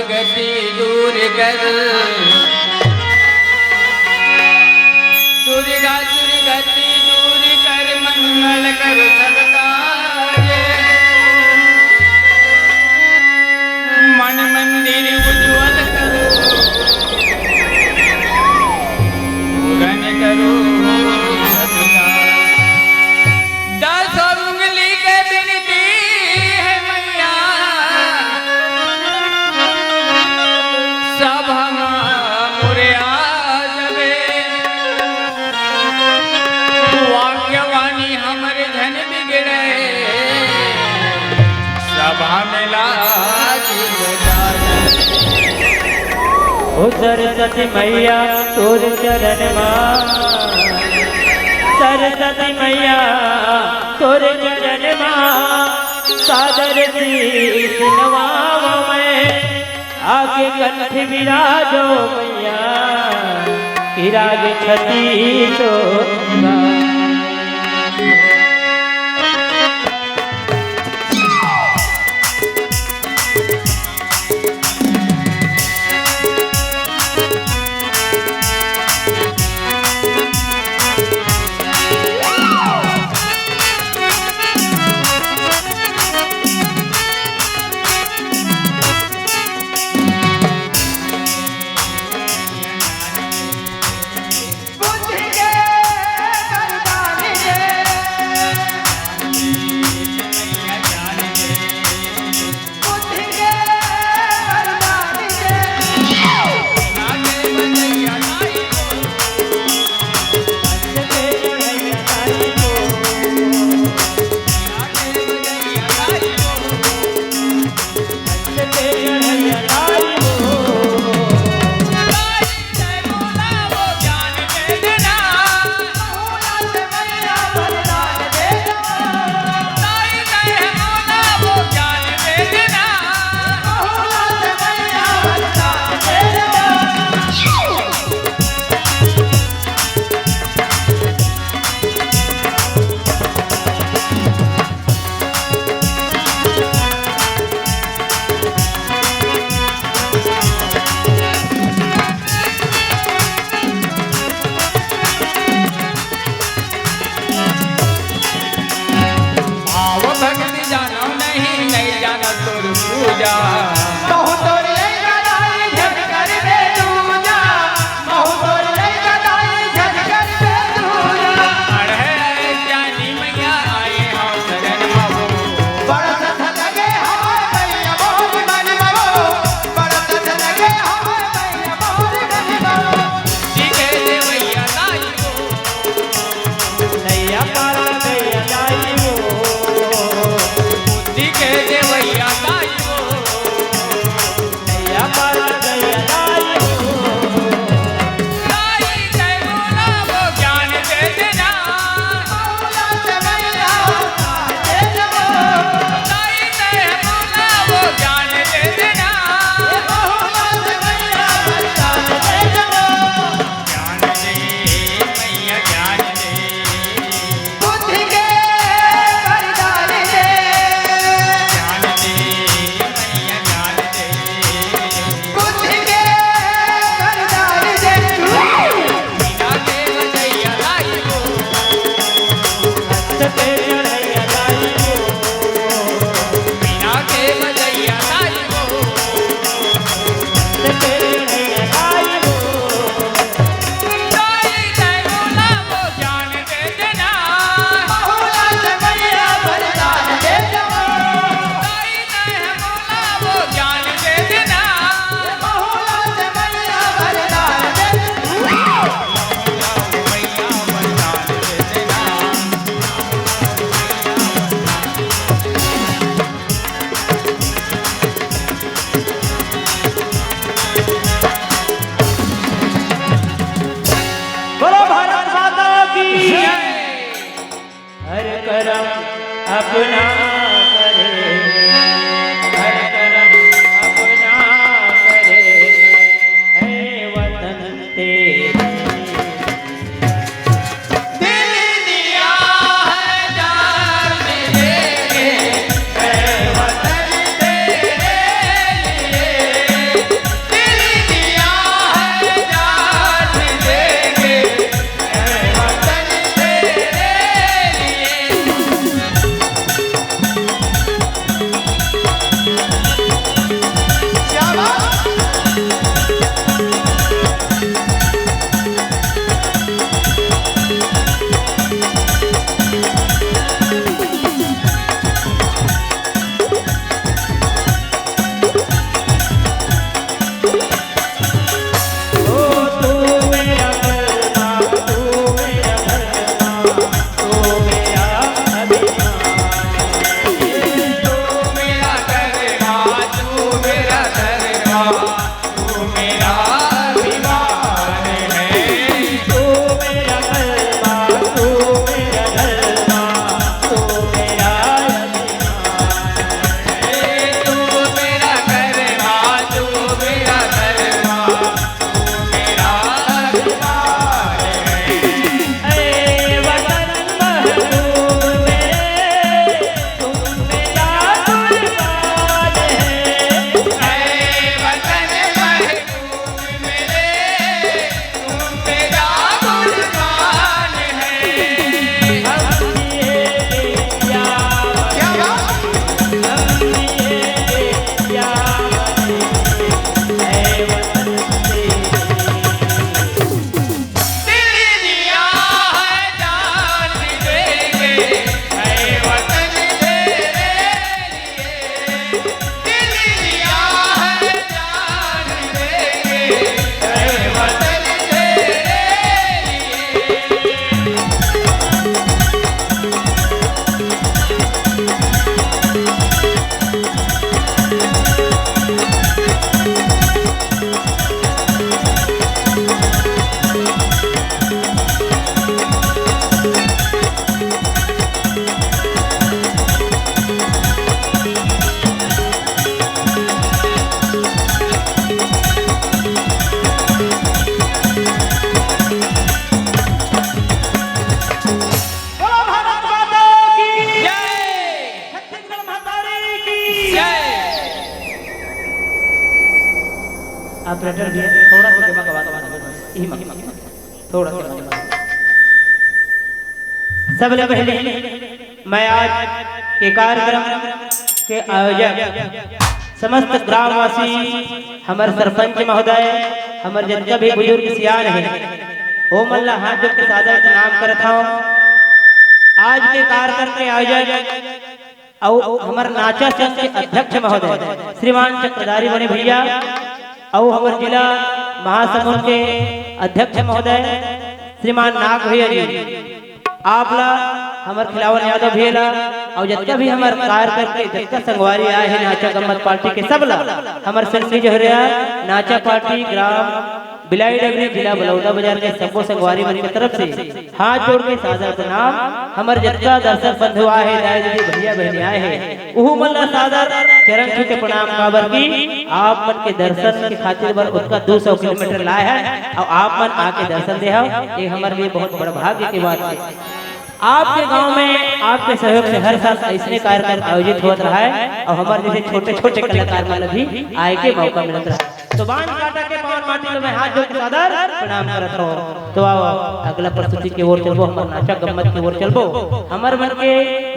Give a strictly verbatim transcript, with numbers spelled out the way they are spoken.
गति दूर कर, दुर्गा दुर्गति दूर कर, मंगल करो सब काज। मन मंदिर उज्जवल करो, पूरन करो सब काज। दस उंगली के बिनती हे मैया, सभा म मोरे आ जबे। वाक्यवाणी हमर झन बिगड़े, सभा में लाज बजाए। ओ सरस्वती मैया तोर चरण मा, सरस्वती मैया तोर चरण मा, सादर शीश नवावं मैं। आके कंठ विराजो मैया, कि राग छत्तीसो गाय। ऑपरेटर भी है, थोड़ा सा दिमाग आवाज बना दे बस, यही मत, थोड़ा सा दिमाग। सबले पहले मैं आज के कार्यक्रम के आयोजक समस्त ग्रामवासी, हमर सरपंच महोदय, हमर जितना भी बुजुर्ग सियान है, वो मन ला हाथ जोड़ के सादर प्रणाम करत हूँ। आज के कार्यक्रम के आयोजक अउ हमर नाचा संघ के अध्यक्ष महोदय श्रीमान चक्रधारी बने भैया, अउ हमर जिला महासमुंद के अध्यक्ष महोदय श्रीमान नाग भैया जी, आप ला, हमर खिलावन यादव भैया ला, अउ जतका भी हमर कार्यकर्ता, जतका संगवारी आए हे नाचा गम्मत पार्टी के, सब ला हमर संगी जहरिया नाचा पार्टी ग्राम बिलाई डबरी, जिला बलौदा बाजार के सबो संगवारी मन के तरफ से हाथ जोड़ के सादर प्रणाम। हमर जतका दर्शक बंधु आए हे, दाई दीदी भैया बहनी आए हे, उहू मन ला सादर चरण छू के प्रणाम, काबर कि आप मन के दर्शन के खातिर बर ओतका दू सौ किलोमीटर लाए हे अउ आप मन आके दर्शन दे हव, ये हमर लिए बहुत बड़ भाग्य के बात है। आपके गांव में आपके सहयोग से हर साल ऐसने कार्यक्रम आयोजित होत रहा है अउ हमर जैसे छोटे छोटे कलाकार मन ला भी आए के मौका मिलत रहा है। तो बांध काटा के पावन माटी ला मैं हाथ जोड़ के सादर प्रणाम करत हूँ। तो आओ, अगला प्रस्तुति के ओर चलबो, हमर नाचा गम्मत के ओर चलबो। हमर मन के